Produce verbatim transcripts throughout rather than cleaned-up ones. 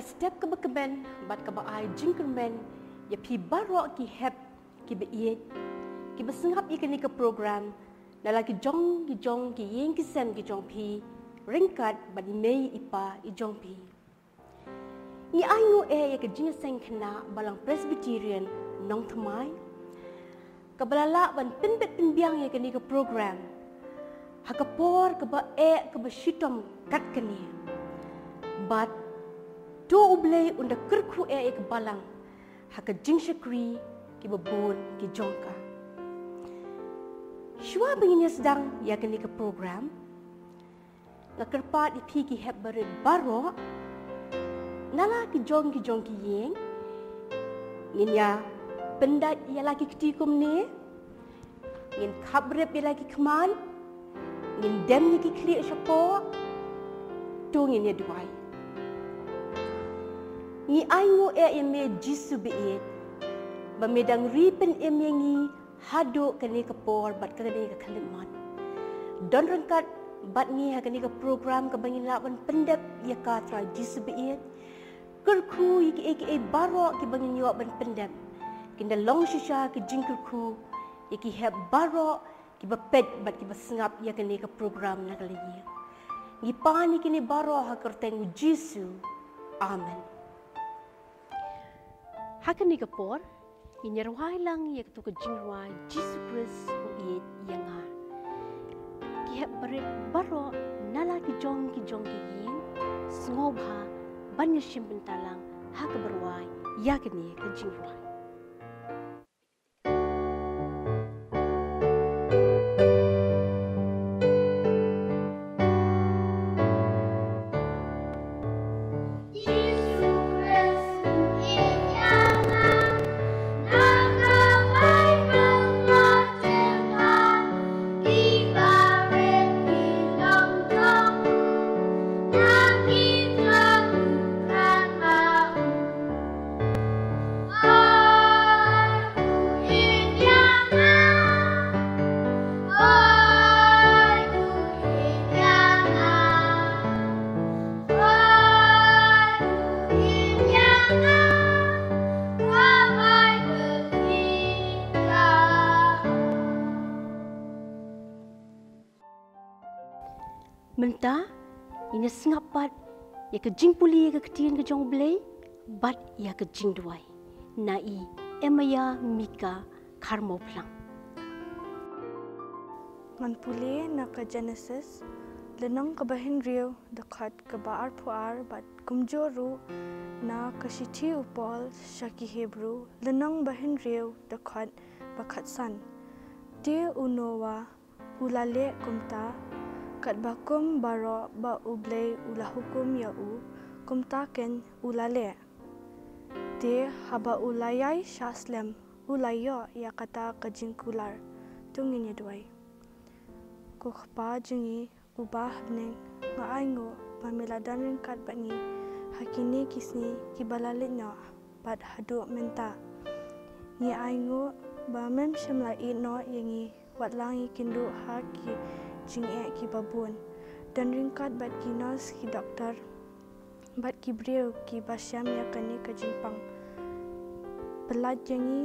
Step kaba kmen bad kaba ai jingkyrmen ïa phi baroh ki hep kiba ïeit kiba sngap ïa kane ka program na la ki jong ki jong ki ïing ki sem ki jong phi ryngkat bad i mei i pa i jong phi. Ngi ainguh eh ïa ka jingïaseng khynnah Balang Presbyterian Nongthymmai kaba la lah ban pynbit pynbiang ïa kane ka program ha ka por kaba eh kaba shitom kat kane. Bad to U Blei un da kyrkhu eh ïa ka balang ha ka jingshakri kiba bun ki jong ka. Shuwa ba ngin ïa sdang ïa kane ka program, nga kyrpad ïa phi ki hep barit baroh na la ki jong ki jong ki ïing, ngin ïa pyndait ïa la ki kti kumne. Ngin khap rep ïa la ki khmat, ngin dem ïa ki khlieh shapoh. To ngin ïa duwai. Ngi ainguh eh ïa me Jisu ba ïeit ba me dang ri pynim ïa ngi haduh kane ka por bad kane ka khyllipmat. Don ryngkat bad ngi ha kane ka program kaba ngin lah ban pyndep ïa ka, Trai Jisu ba ïeit. Kyrkhu ïa kiei kiei baroh kiba ngin ïoh ban pyndep, kin da long shisha ka jingkyrkhu ïa ki hep baroh kiba peit bad kiba sngap ïa kane ka program na ka la ïing. Ngi pan ïa kine baroh ha ka kyrteng U Jisu. Amen. Ha kane ka por ngin ïa rwai lang ïa kato ka jingrwai Jisu Khrist u ïeit ïa nga. Ki hep barit baroh na la ki jong ki jong ki ïing, sngewbha ban ïa shim bynta lang ha kaba rwai ïa kane ka jingrwai. Mynta ngin ïa sngap pat ïa ka jingpule ïa ka ktien ka jong U Blei bad ïa ka jingduwai na i Emaya Mika Kharmawphlang. Ngan pule na ka Genesis, lynnong kaba hynriew, dkhot kaba arphew ar, bad kumjuh ruh na ka shithi u Paul sha ki Hebru, lynnong ba hynriew, dkhot ba khatsan. Te u Noah u la leh kumta, katba kum baroh ba U Blei u la hukum ïa u, kumta keiñ u la leh. Te haba u la ïai shah slem, u la ïoh ïa kata ka jingkular. To ngin ïa duwai. Ko Kpa jong ngi uba ha bneng, nga ainguh ba me la don ryngkat bad ngi ha kine ki sngi kiba la leit noh bad haduh mynta. Ngi ainguh ba mem shym la ïehnoh ïa ngi, wat la ngi kynduh ha ki jingeh kiba bun. Don ryngkat bad ki nurse, ki doktor bad ki briew kiba shem ïa kane ka jingpang. Pyllait ïa ngi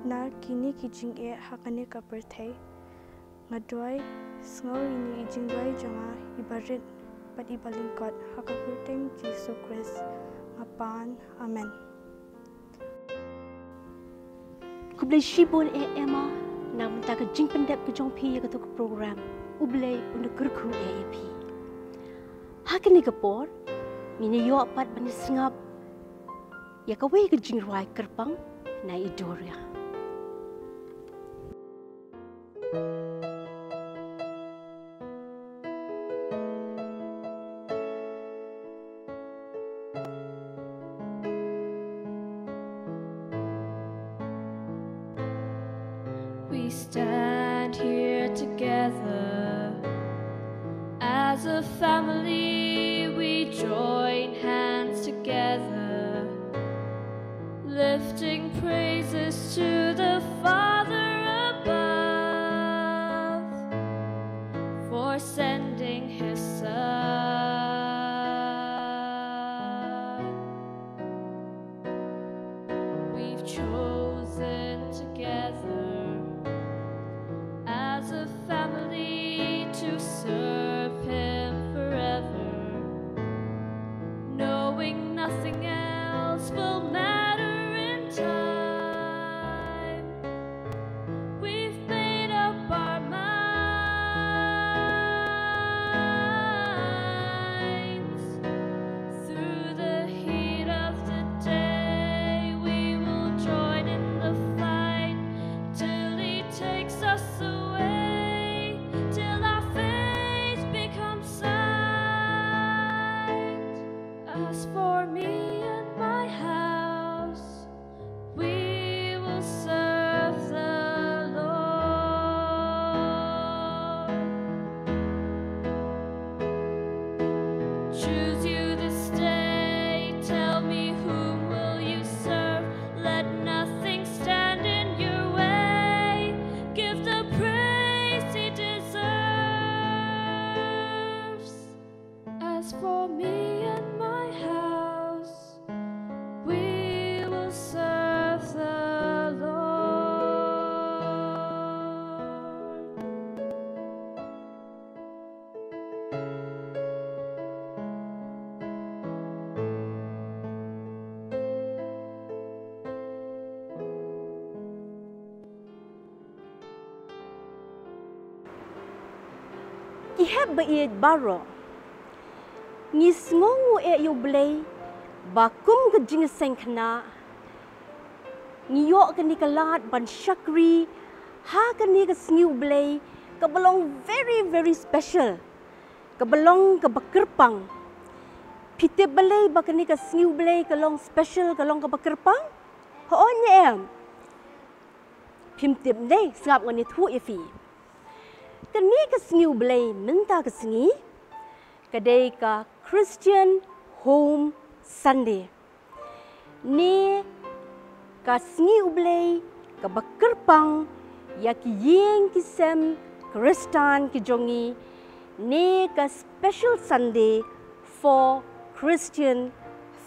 na kine ki jingeh ha kane ka pyrthei. Nga duwai, sngew ïa ine i jingduwai jong nga iba rit bad iba lyngkot, ha ka kyrteng Jisu Khrist nga pan. Amen. Khublei shibun eh Emma na ka bynta ka jingpyndep ka jong phi ïa kato ka program. U Blei un da kyrkhu eh ïa phi. Ha kane ka por ngin ïa ïoh pat ban ïa sngap ïa kawei ka jingrwai kyrpang na i Doria. We stand here together as a family, we join hands together, lifting praises to the Father above for sending his Son. Chosen together as a family to serve Him forever, knowing nothing else will matter in time. We've made up our minds. Through the heat of the day, we will join in the fight till He takes us away, till our faith becomes sight. As for me and my house, we will serve the Lord. Choose you this day, tell me, whom will you serve? Let nothing stand in your way. Give the praise He deserves. As for me and my house, we will serve the Lord. Ki hep ba ïeit baroh, ngi sngew nguh ïa U Blei ba kum ka jingïaseng khynnah ngi ïoh kane ka lad ban shakri ha kane ka sngi U Blei kaba long very, very special, kaba long kaba kyrpang. Phi tip balei ba kane ka sngi U Blei ka long special, ka long kaba kyrpang? Hooid ne em? Phim tip ne? Sngap, ngan ïathuh ïa phi. Kane ka sngi U Blei mynta ka sngi ka dei ka Christian Home Sunday, ne ka sngi U Blei kaba kyrpang ïa ki ïing ki sem Khristan ki jong ngi, ne ka special Sunday for Christian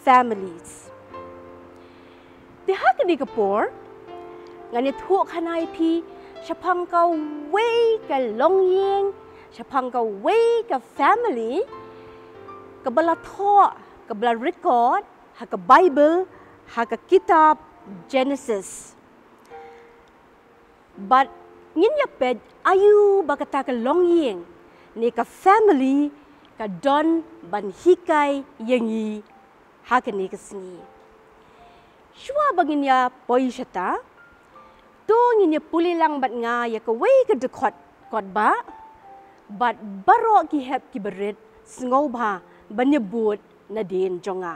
families. Te ha kane ka por ngan ïathuh khana ïa phi shaphang kawei ka longïing, shaphang kawei ka family kaba la thoh, kaba la record ha ka Bible, ha ka kitab Genesis. Bad ngin ïa peit aïu ba kata ka longïing ne ka family ka don ban hikai ïa ngi ha kane ka sngi. Shuwa ba ngin ïa poi shata, to ngin ïa pule lang bad nga ïa kawei ka dkhot kot ba, bad baroh ki hep ki barit sngewbha ban ïa bud nadien jong nga.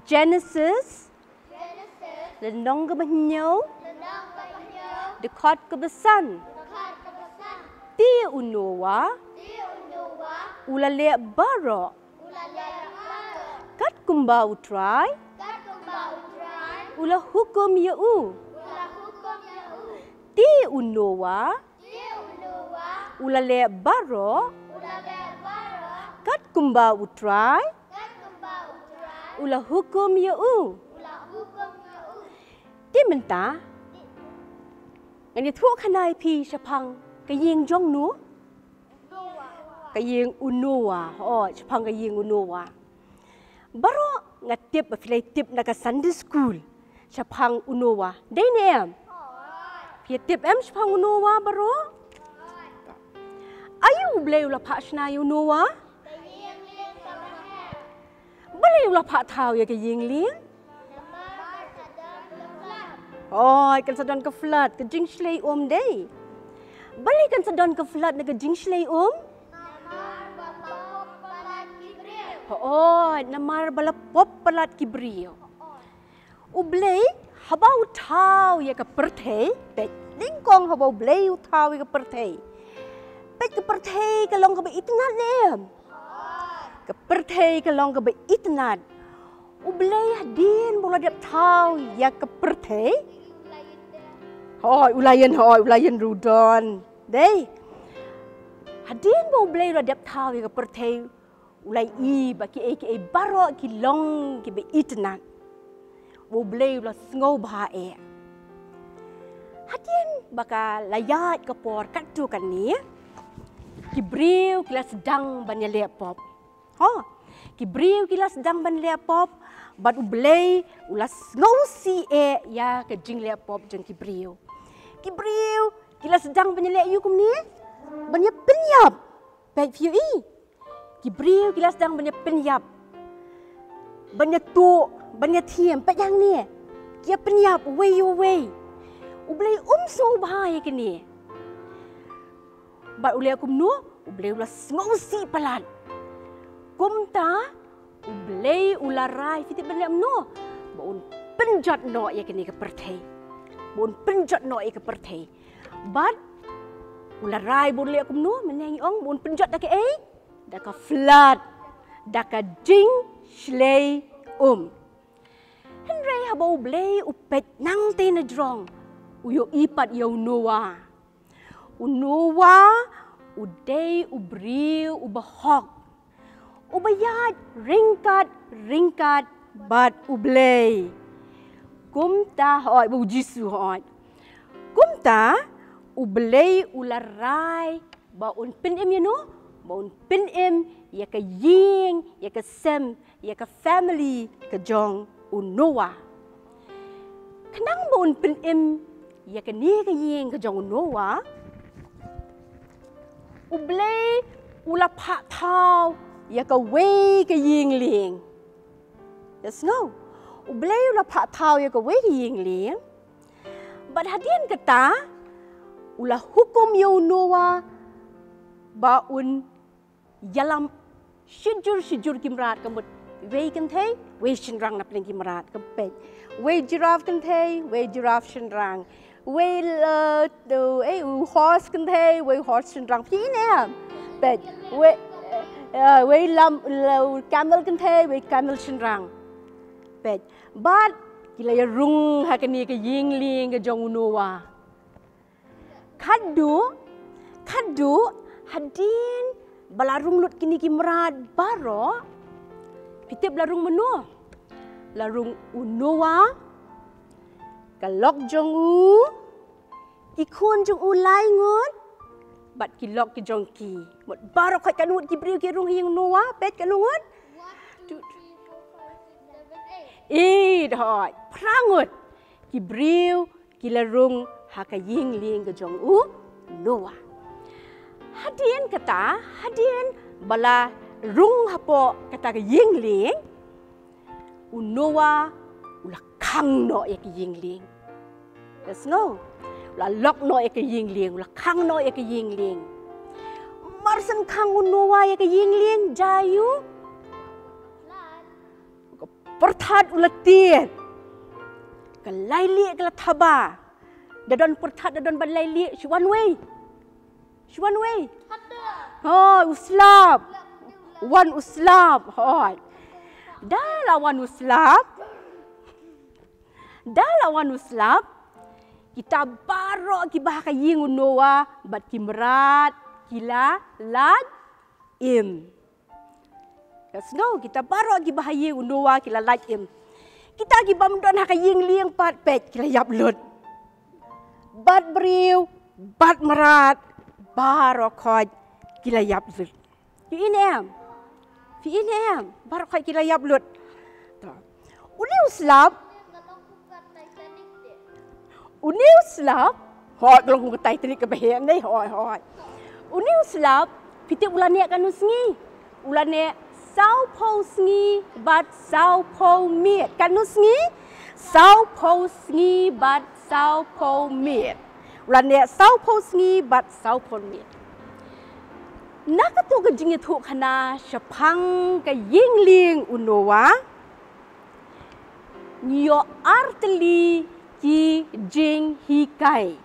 Genesis, Genesis, lynnong kaba hynñiew, lynnong kaba hynñiew, dkhot kaba san. Dkhot kaba san. Te u Noah, te u Noah, u la leh baroh, u la leh baroh, kat kumba U Trai, kat kumba U Trai, u la hukum ïa u, u la hukum ïa u. Te u Noah, te u Noah, u la leh baroh, u la leh baroh, kat kumba U Trai, kat kumba U Trai, u la hukum ïa u, u la hukum ïa u. Te mynta ngan ïathuh khana ïa phi shaphang ka ïing jong u Noah. Ka ïing u Noah. Oh, shaphang ka ïing u Noah. Baroh nga tip ba phi la tip na ka Sunday school shaphang u Noah, dei ne em? Phi tip em shaphang u Noah baroh? Aïu U Blei u la phah shna ïa u Noah? Balei u la phah thaw ïa ka ïing lieng? Hooid, kan sa don ka flood, ka jingshlei um dei. Balei kan sa don ka flood ne ka jingshlei um? Hooid, namar ba la pop palat ki briew. U Blei haba u thaw ïa ka pyrthei, peit nyngkong haba U Blei u thaw ïa ka pyrthei, peit ka pyrthei ka long kaba itynnad ne em? Ka pyrthei ka long kaba itynnad. U Blei hadien ba u la dep thaw ïa ka pyrthei. Hooid, u la ïeng, hooid, u la ïeng ruh don. Dei. Hadien ba U Blei u la dep thaw ïa ka pyrthei, u la ïohi ba kiei kiei baroh ki long kiba itynnad. U Blei u la sngewbha eh. Hadien ba ka la ïaid ka por katto katne, ki briew ki la sdang ban ïaleh pop. Ho, ki briew ki la sdang ban leh pop, bad U Blei u la sngewsih eh ïa ka jingleh pop jong ki briew. Ki briew ki la sdang ban ïaleh ïa kumne, ban ïapynïap. Peit phi ïohi. Ki briew ki la sdang ban ïapynïap, ban ïatuh, ban ïathiam, peit hangne. Ki ïapynïap uwei uwei. U Blei um sngewbha ïa kine. Bad u leh kumno? U Blei u la sngewsih palat. Kumta U Blei u la rai, phi tip ban leh kumno? Ba un pynjot noh ïa kane ka pyrthei. Ba un pynjot noh ïa ka pyrthei. Bad u la rai ba un leh kumno? Mynne ngi ong ba un pynjot da kaei? Da ka flood. Da ka jingshlei um. Hynrei haba U Blei u peit nangtei na jrong, u ïohi pat ïa u Noah. U Noah u dei u briew uba hok, uba ïaid ryngkat ryngkat bad U Blei. Kumta, hooid, bad U Jisu, hooid. Kumta U Blei u la rai ba un pynim ïano? Ba un pynim ïa ka ïing, ïa ka sem, ïa ka family ka jong u Noah. Khnang ba un pynim ïa kane ka ïing ka jong u Noah, U Blei u la phah thaw ïa kawei ka ïing lieng. Te sngew, U Blei u la phah thaw ïa kawei ka ïing lieng. Bad hadien kata u la hukum ïa u Noah ba un ïalam shijur shijur ki mrad, ka mut wei kynthei, wei shynrang na pdeng ki mrad, ka peit. Wei giraffe kynthei, wei giraffe shynrang. Wei, eh, tu, eh, u horse kynthei, wei horse shynrang. Phi ïohi ne em? Peit. Wei, eh, wei lam, la, camel kynthei, wei camel shynrang. Peit. Bad ki la ïarung ha kane ka ïing lieng ka jong u Noah. Khadduh, khadduh, hadien ba la rung lut kine ki mrad baroh, phi tip la rung mano? La rung u Noah, ka lok jong u, ki khun jong u lai ngut, bad ki lok ki jong ki. Mut baroh khoit katno ngut ki briew ki rung ha ïing u Noah, peit katno ngut? Eight, hooid. Phra ngut ki briew ki la rung ha ka ïing lieng ka jong u Noah. Hadien kata, hadien ba la rung hapoh kata ka ïing lieng, u Noah u la khang noh ïa ka ïing lieng. Te sngew, u la lok noh ïa ka ïing lieng, u la khang noh ïa ka ïing lieng. Mar shen khang u Noah ïa ka ïing lieng, jia aiu? Ka pyrthat u la tied. Ka lailieh ka la thaba. Da don pyrthat, da don ban lailieh, shu wan wei. Shu wan wei. Hooid, u slap. Wan u slap. Hooid. Da la wan u slap. Da la wan u slap. Kita baroh kiba ha ka ïing u Noah bad ki mrad ki la lait im. Te sngew, kita baroh kiba ha ïing u Noah ki la lait im. Kita kibym don ha ka ïing lieng pat, peit, ki la ïap lut. Bad briew, bad mrad, baroh khoit ki la ïap lut. Phi ïohi ne em? Phi ïohi ne em? Baroh khoit ki la ïap lut. To. Une u slap. Une u slap. Hooid, ka long kum ka Titanic kaba heh ne, hooid, hooid. Une u slap, phi tip u la neh katno sngi? U la neh sawphew sngi bad sawphew miet. Katno sngi? Sawphew sngi bad sawphew miet. U la neh sawphew sngi bad sawphew miet. Na kato ka jingïathuhkhana shaphang ka ïing lieng u Noah, ngi ïoh artylli ki jinghikai.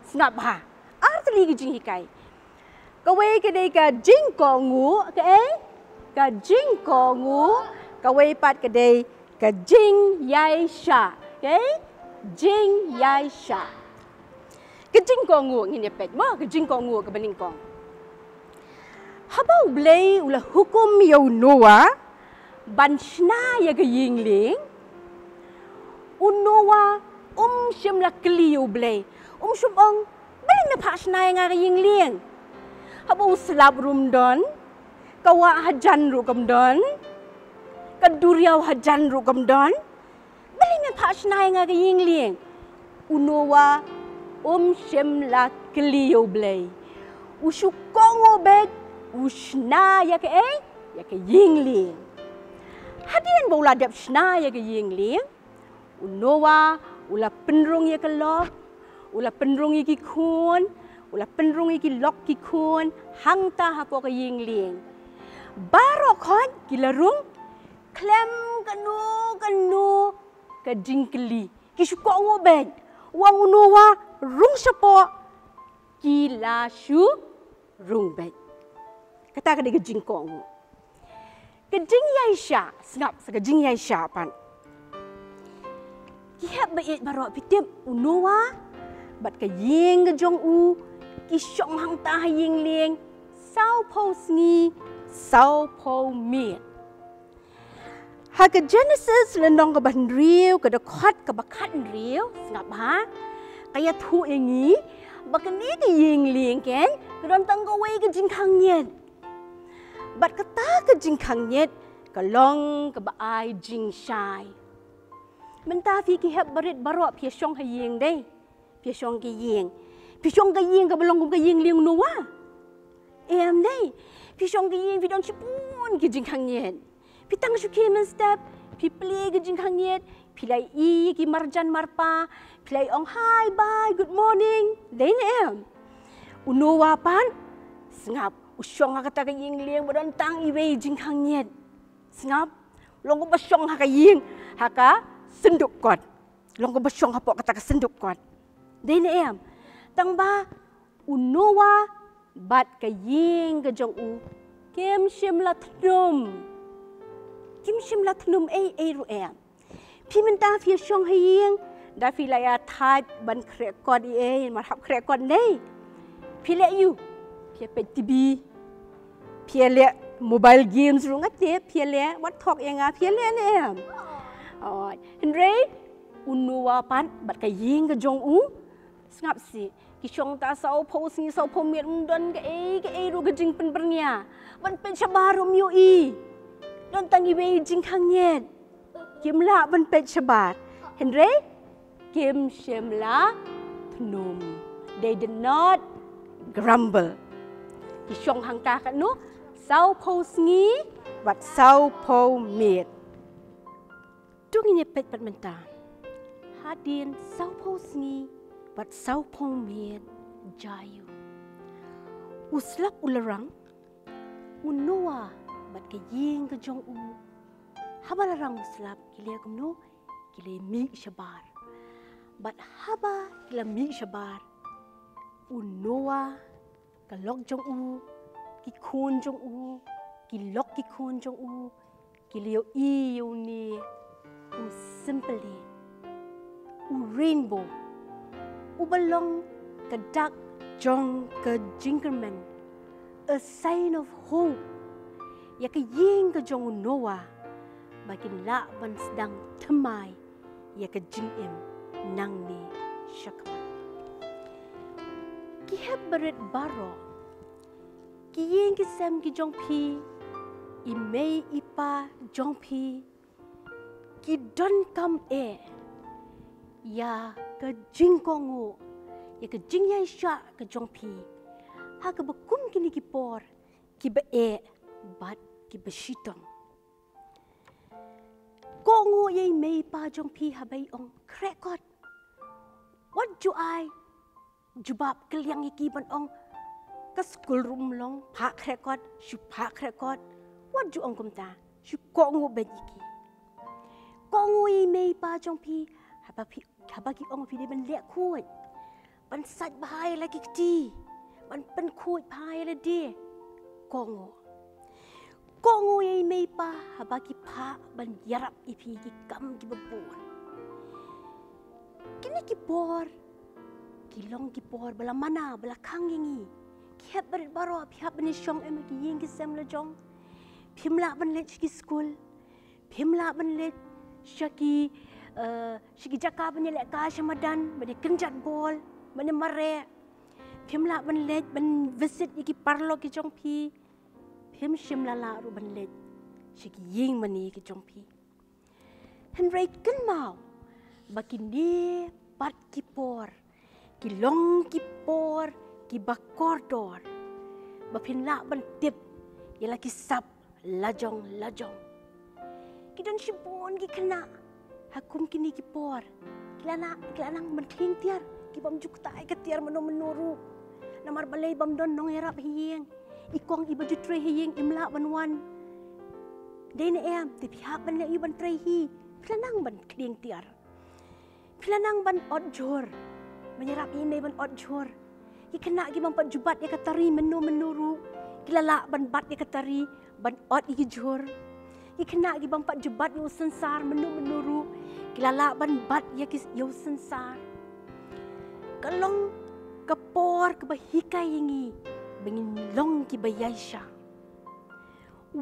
Sngap bha, artylli ki jinghikai. Kawei ka dei ka jingkohnguh, kaei? Ka jingkohnguh, kawei pat ka dei ka jingïaishah, kaei? Jingïaishah. Ka jingkohnguh ngin ïa peit mo, ka jingkohnguh kaba nyngkong. Haba U Blei u la hukum ïa u Noah ban shna ïa ka ïing lieng, U Noah um shym la kylli ïa U Blei. Um shym ong, "Balei me phah shna ïa nga ka ïing lieng? Haba u slap ruh ym don, ka wah hajan ruh kam don, ka duriaw hajan ruh kam don. Balei me phah shna ïa nga ka ïing lieng?" U Noah um shym la kylli ïa U Blei. U shu kohnguh beit, u shna ïa kaei? Ïa ka ïing lieng. Hadien ba u la dep shna ïa ka ïing lieng, u Noah u la pynrung ïa ka lok, u la pynrung ïa ki khun, u la pynrung ïa ki lok ki khun hangta hapoh ka ïing lieng. Baroh khoit ki la rung khlem kano kano ka jingkylli. Ki shu kohnguh beit. U ong u Noah, "Rung shapoh." Ki la shu rung beit. Kata ka dei ka jingkohnguh. Ka jingïaishah, sngap sa ka jingïaishah pat. Ki hep ba ïeit baroh, phi tip, u Noah bad ka ïing ka jong u ki shong hangta ha ïing lieng sawphew sngi sawphew miet. Ha ka Genesis lynnong kaba hynriew, ka dkhot kaba khathynriew, sngap ha, ka ïathuh ïa ngi ba kane ka ïing lieng, kan, ka don tang kawei ka jingkhang ñiet. Bad kata ka jingkhang ñiet ka long kaba ai jingshai. Mynta phi ki hep barit baroh phi ïa shong ha ïing, dei? Phi ïa shong ka ïing. Phi shong ka ïing kaba long kum ka ïing lieng u Noah? Em, dei. Phi shong ka ïing, phi don shibun ki jingkhang ñiet. Phi tang shu khie mynstep, phi plie ki jingkhang ñiet, phi la ïohi ïa ki marjan marpa, phi la ong hi, bye, good morning. Dei ne em? U Noah pat, sngap, u shong ha kata ka ïing lieng ba don tang iwei i jingkhang ñiet. Sngap, long kumba shong ha ka ïing, ha ka synduk kot. Long kumba shong hapoh kata ka synduk kot. Dei ne em? Tang ba u Noah bad ka ïing ka jong u kim shym la thnum. Kim shym la thnum ei ei ruh, em. Phi mynta phi ïa shong ha ïing, da phi la ïa thait ban khreh kot ei ei, mar hap khreh kot, dei? Phi leh aïu? Phi ïa peit T V. Phi ïa leh mobile games ruh, nga tip phi ïa leh, wat thok ïa nga, phi ïa leh ne em? Oh, hynrei u Noah pat bad ka ïing ka jong u, sngap sih, ki shong ta sawphew sngi sawphew miet, ym don kaei kaei ruh ka jingpynbyrngia. Ban peit shabar ruh ym ïohi. Don tang iwei i jingkhang ñiet. Kim lah ban peit shabar. Hynrei kim shym la thnum. They did not grumble. Ki shong hangta katno? Sawphew sngi bad sawphew miet. To ngin ïa peit pat mynta. Hadien sawphew sngi bad sawphew miet, jia aïu? U slap u la rang, u Noah bad ka ïing ka jong u, haba la rang u slap, ki la ïa kumno? Ki la ïa mih shabar. Bad haba ki la mih shabar, u Noah, ka lok jong u, ki khun jong u, ki lok ki khun jong u, ki la ïohi ïa une u symbol, u rainbow, uba long ka dak jong ka jingkyrmen, a sign of hope ïa ka ïing ka jong u Noah, ba kin lah ban sdang thymmai ïa ka jingim nangne shakhmat. Ki hep barit baroh, ki ïing ki sem ki jong phi, i mei i pa jong phi, ki donkam eh ïa ka jingkohnguh, ïa ka jingïaishah ka jong phi, ha kaba kum kine ki por kiba eh bad kiba shitom. Kohnguh ïa i mei i pa jong phi haba i ong, "Khreh kot." Wat ju ai jubab kylliang ïa ki ban ong, "Ka skul ruh ym long, phah khreh kot, shu phah khreh kot." Wat ju ong kumta, shu kohnguh beit ïa ki. Kohnguh ïa i mei i pa jong phi haba phi, haba ki ong phi dei ban leh khuid, ban sait bha ïa la ki kti, ban pynkhuid bha ïa lade. Kohnguh. Kohnguh ïa i mei i pa haba ki phah ban ïarap ïa phi ki kam kiba bun. Kine ki por ki long ki por ba la mana, ba la khang ïa ngi. Ki hep barit baroh, phi hap ban ïashong em ha ki ïing ki sem la jong? Phim lah ban leit sha ki skul, phim lah ban leit sha ki, eh, sha ki jaka ban ïalehkai sha madan, ban ïakynjat bol, ban ïamareh. Phim lah ban leit ban visit ïa ki paralok ki jong phi. Phim shym la lah ruh ban leit sha ki ïing mane ki jong phi. Hynrei kynmaw ba kine pat ki por ki long ki por kiba kordor, ba phin lah ban tip ïa la ki sap lajong lajong. Ki don shibun ki khynnah ha kum kine ki por, ki la na, ki la nang ban khlieng tiar, ki bym ju ktah ïa ka tiar mynno mynno ruh. Namar balei? Bym don nongïarap ha ïing. I kong iba ju trei ha ïing im lah ban wan. Dei ne em? Te phi hap ban leh ïa u ban trei hi. Phi la nang ban khlieng tiar. Phi la nang ban ot jhur, ban ïarap ïa i mei ban ot jhur. Ki khynnah ki bym pat ju bat ïa ka tari mynno mynno ruh, ki la lah ban bat ïa ka tari ban ot ïa ki jhur. Ki khynnah ki bym pat ju bat ïa u synsar mynno mynno ruh, ki la lah ban bat ïa ki, ïa u synsar. Ka long ka por kaba hikai ïa ngi ba ngin long kiba ïaishah.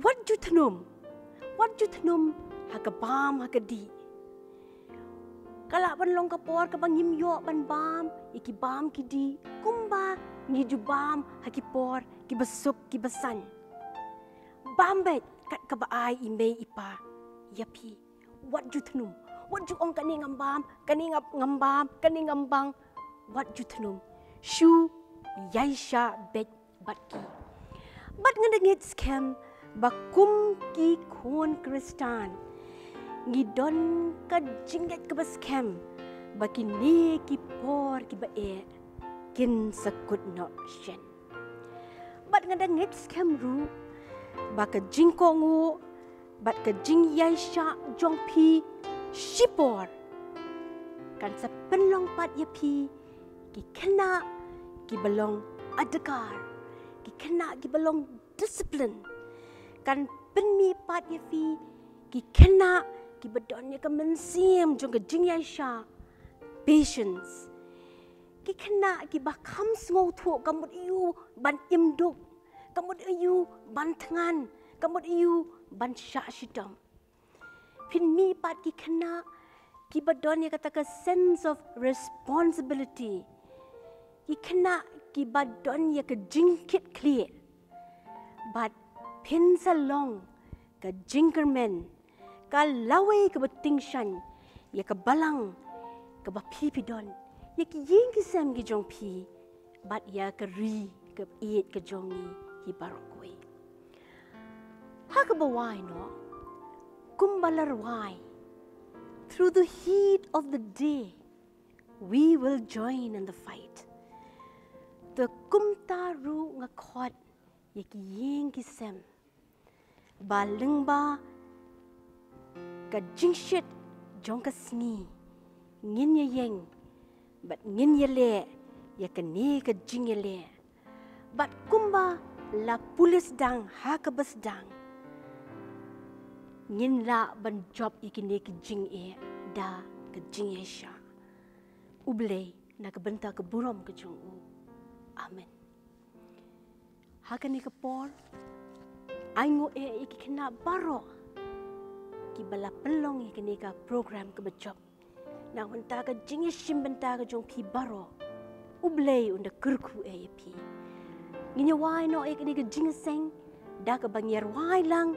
Wat ju thnum, wat ju thnum ha ka bam ha ka dih. Ka lah ban long ka por kaba ngim ïoh ban bam ïa ki bam ki dih kumba ngi ju bam ha ki por kiba suk kiba saiñ. Bam beit kat kaba ai i mei i pa ïa phi. Wat ju thnum, wat ju ong kane ngam bam, kane ngam, ngam bam, kane ngam bang. Wat ju thnum. Shu ïaishah beit bad ki. Bad nga da ngeit skhem ba kum ki khun Khristan ngi don ka jingngeit kaba skhem ba kine ki por kiba eh kin sa kut noh shen. Bad nga da ngeit skhem ruh ba ka jingkohnguh bad ka jingïaishah jong phi shipor kan sa pynlong pat ïa phi ki khynnah kiba long adkar, ki khynnah kiba long discipline. Kan pynmih pat ïa phi ki khynnah kiba don ïa ka mynsiem jong ka jingïaishah, patience. Ki khynnah kiba kham sngewthuh ka mut aïu ban im duk, ka mut aïu ban thngan, ka mut aïu ban shah shitom. Phin mih pat ki khynnah kiba don ïa kata ka sense of responsibility. Ki khynnah kiba don ïa ka jingkitkhlieh. Bad phin sa long ka jingkyrmen, ka lawei kaba tyngshaiñ ïa ka balang kaba phi phi don, ïa ki ïing ki sem ki jong phi, bad ïa ka ri ka ïeit ka jong ngi hi baroh kawei. Ha kaba wai noh, kumba la rwai, through the heat of the day, we will join in the fight. Te kumta ruh nga khot ïa ki ïing ki sem ba lyngba ka jingshit jong ka sngi ngin ïa ïeng bad ngin ïa leh ïa kane ka jingïaleh. Bad kumba la pule sdang ha kaba sdang, ngin lah ban jop ïa kine ki jingeh da ka jingïaishah. U Blei na ka bynta ka burom ka jong u. Amen. Ha kane ka por, ai nguh eh ïa ki khynnah baroh kiba la pynlong ïa kane ka program kaba jop. Na ka bynta ka jingïashim bynta ka jong phi baroh, U Blei un da kyrkhu eh ïa phi. Ngin ïa wai noh ïa kane ka jingïaseng da kaba ngi ïa rwai lang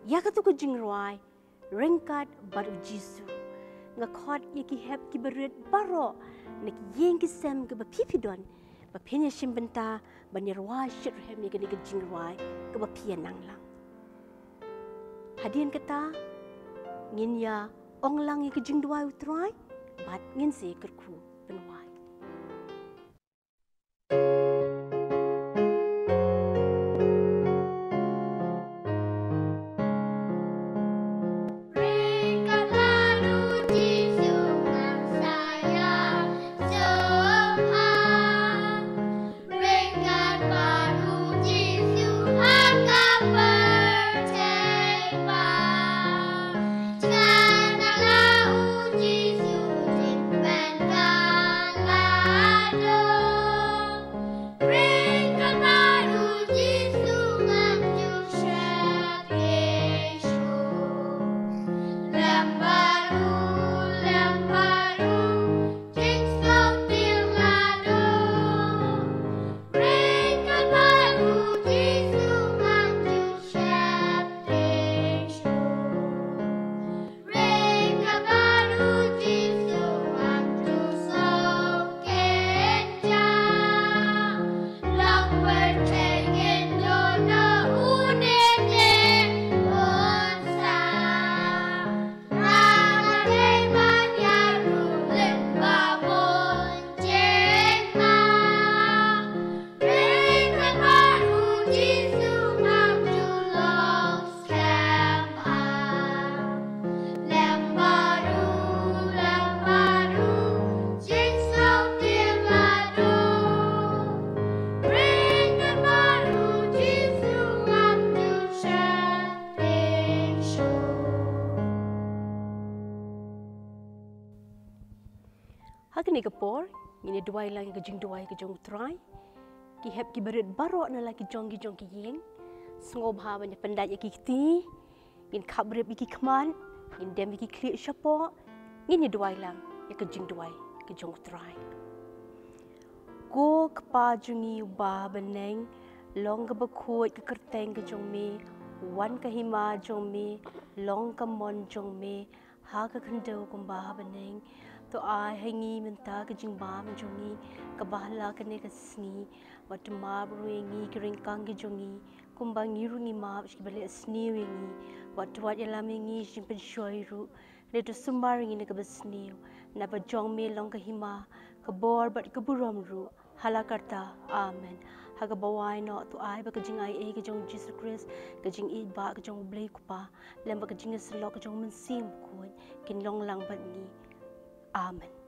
ïa kato ka jingrwai, Ryngkat bad U Jisu. Nga khot ïa ki hep kiba rit baroh na ki ïing ki sem kiba phi phi don, ba phin ïashim bynta ban ïa rwai shitrhem ïa kane ka jingrwai kaba phi ïa nang lang. Hadien kata, ngin ïa ong lang ïa ka jingduwai U Trai bad ngin sa ïa kyrkhu pynwai. Ha kane ka por, ngin ïa duwai lang ïa ka jingduwai ka jong U Trai. Ki hep ki barit baroh na la ki jong ki jong ki ïing. Sngewbha ban ïa pyndait ïa ki kti. Ngin khapbrip ïa ki khmat, ngin dem ïa ki khlieh shapoh. Ngin ïa duwai lang ïa ka jingduwai ka jong U Trai. Ko Kpa jong ngi uba ha bneng, long kaba khuid ka kyrteng ka jong me, wan ka hima jong me, long ka mon jong me, ha ka khyndew kumba ha bneng. To ai ha ngi mynta ka jingbam jong ngi kaba ha la kane ka sngi, bad to map ruh ïa ngi ki ryngkang ki jong ngi, kumba ngi ruh ngi map sha kiba leh sniew ïa ngi, bad to wat ïalam ïa ngi sha jingpynshoi ruh, hynrei to sumar ïa ngi na kaba sniew, namar ba jong me long ka hima, ka bor bad ka burom ruh, ha la karta. Amen. Ha kaba wai noh to ai ba ka jingaiei ka jong U Jisu Khrist, ka jingïeit ba ka jong U Blei U Kpa, lem bad ka jingïasyllok ka jong U Mynsiem Bakhuid, kin long lang bad ngi. Amen.